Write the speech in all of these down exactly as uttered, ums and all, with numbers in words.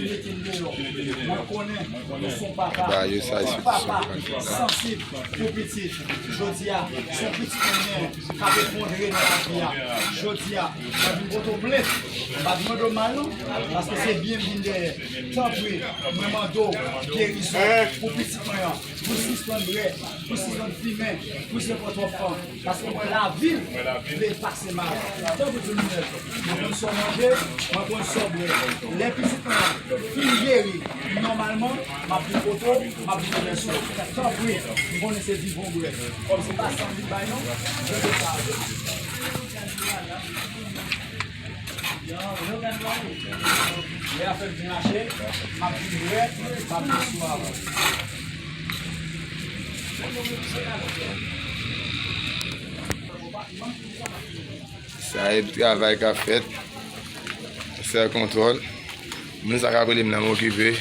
Mete m deyò. Mwen konnen nou se yon papa, yon papa sansib pou pitit. Jodi a, se yon pitit mwen gen k ap efondre nan lavi a. Jodi a, mwen vin pote w plent. M pa t mande w mal non, paske se byen m vin dèyè. Tanpri, mwen mande w gerizon pou pitit mwen an. Pou l sispann bwè, pou l sispann fimen, pou l sispann twòp fan. Paske mwen lavi l vle pase mal. Tanpri kriminèl, mwen konn sa w manje, mwen konn sa w bwè. Lè pitit mwen an fin geri nòmalman, m ap vin kote w, m ap vin remèsye w. Tanpri, m konnen se viv ou bwè. Kòm se pa san m vin bay non, mwen te sa avè w. Lè afè m fin mache, m ap vin bwè, m ap vin sou avè w. Sa e travay k ap fèt. Sè kontwòl. Moun sa k ap rele m nan m okipe.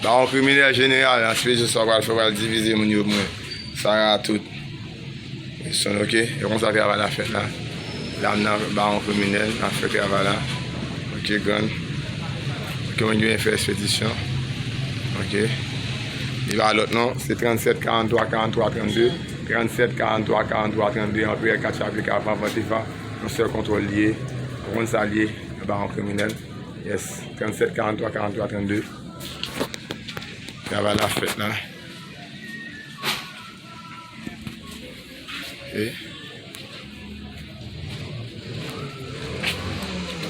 Bawon kriminèl jeneral, nan espesye sa w pral fè, w pral divize moun yo pou mwen. Sa a tout. Son, ok. E konsa travay la fèt la. La m nan bawon kriminèl, n ap fè travay la. Ok, grann. Ok, mwen gen fè espedisyon. Ok. Li pa lòt non, se trannsèt karanntwa karanntwa trannde. Trannsèt karanntwa karanntwa trannde, anperè Katchapika, Van Vantefa. Yon sèl kontwòl li ye. Ou konn sa li ye, nan bawon kriminèl. Yes. Trannsèt karanntwa karanntwa trannde. Travay la fèt la. E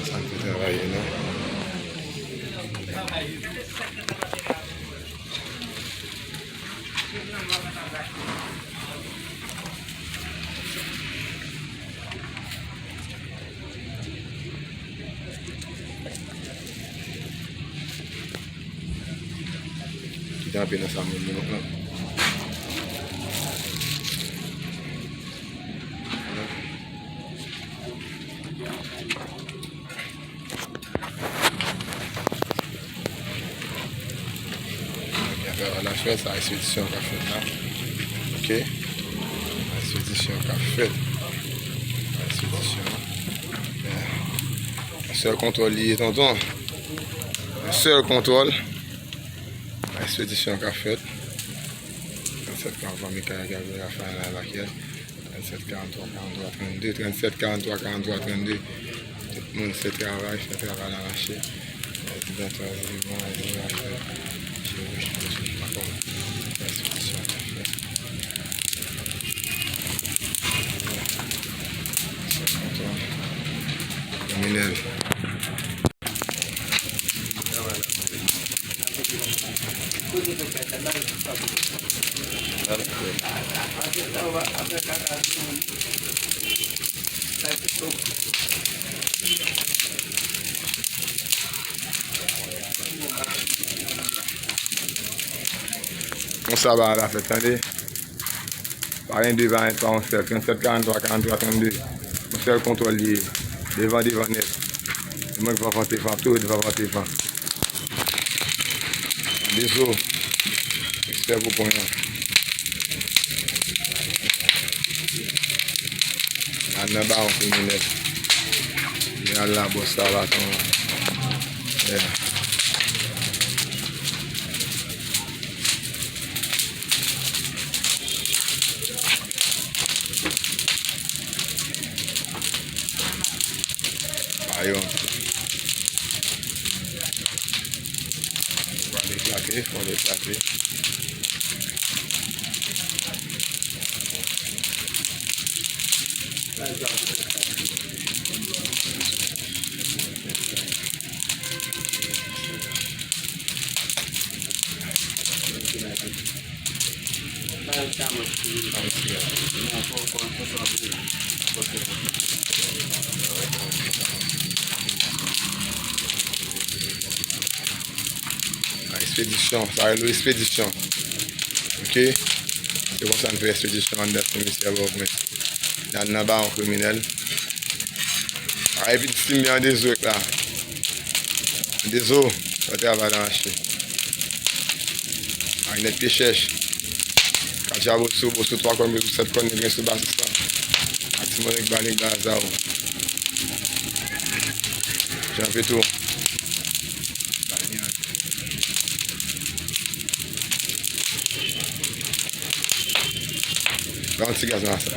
sa n fè travay la. Ki kanpe nan sa moun moun nan. Travay la fèt, sa ekspedisyon k ap fèt la. Ok. Ekspedisyon k ap fèt. Ekspedisyon. Yon sèl kontwòl li ye, tonton. Yon sèl kontwòl. Ekspedisyon k ap fèt. Trannsèt karanntwa, Mikael Gabriel Rafael Lakyèl. Trannsèt karanntwa karanntwa trannde, trannsèt karanntwa karanntwa trannde. Tout moun se travay, fè travay la mache. Prezidan Twazi Van, Jean Rich, Jewich, Jewich, Makòm. Ekspedisyon k ap fèt. Sèl kontwòl. Kriminèl. Konsa bagay la fèt, tande. Pa gen de, pa gen twa, yon sèl. Trannsèt karanntwa karanntwa trannde. Yon sèl kontwòl li ye. Devan, devan nèt. E mwen k Van Vantefa, tou ret Van Vantefa. Dezo. Ekspè pou pwen an. Al nan bawon kriminèl. Li al la bòs sa baton an. Yeah. Ayon. Fò l eklate, fò l eklate. Ekspedisyon, sa rele ekspedisyon. Ok? Se konsa n fè ekspedisyon anndan komisè Bòkmèt. N al nan bawon kriminèl. A, epi ti m byen an dezo la. Dezo, fè travay la mache. Ay nèt pye chèch. Katya Boso, Boso twa kòn, Boso sèt kòn, nèg gen sou basis la. Ak ti mwen nèg ba nèg Lazao. Jan Petwo. An ti gaz nan sa.